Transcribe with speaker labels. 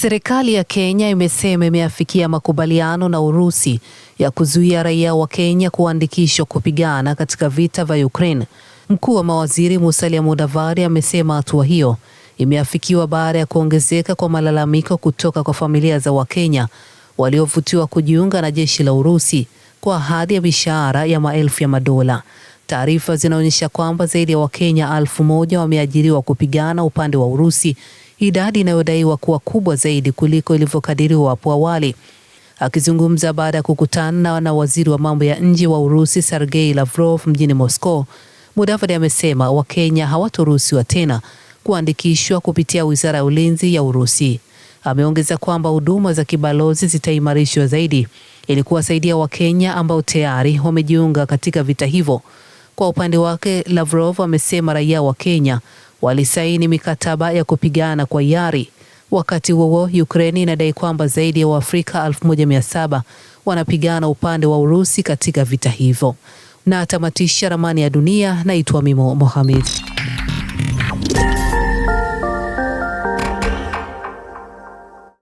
Speaker 1: Serikali ya Kenya imesema imeafikia makubaliano na Urusi ya kuzuia raia wa Kenya kuandikishwa kupigana katika vita vya Ukraine. Mkuu wa mawaziri Musalia Mudavadi amesema hatua hiyo imeafikiwa baada ya kuongezeka kwa malalamiko kutoka kwa familia za Wakenya waliovutiwa kujiunga na jeshi la Urusi kwa ahadi ya mishahara ya maelfu ya madola. Taarifa zinaonyesha kwamba zaidi ya Wakenya 1,000 wameajiriwa kupigana upande wa Urusi, idadi inayodaiwa kuwa kubwa zaidi kuliko ilivyokadiriwa hapo awali. Akizungumza baada ya kukutana na waziri wa mambo ya nje wa Urusi Sergei Lavrov mjini Moscow, Mudavadi amesema Wakenya hawatoruhusiwa tena kuandikishwa kupitia wizara ya ulinzi ya Urusi. Ameongeza kwamba huduma za kibalozi zitaimarishwa zaidi ili kuwasaidia Wakenya ambao tayari wamejiunga katika vita hivyo. Kwa upande wake, Lavrov amesema raia wa Kenya walisaini mikataba ya kupigana kwa hiari. Wakati huo, Ukraine inadai kwamba zaidi ya Waafrika 1700 wanapigana upande wa Urusi katika vita hivyo. Na tamatisha ramani ya dunia, naitwa Mimo Mohamed.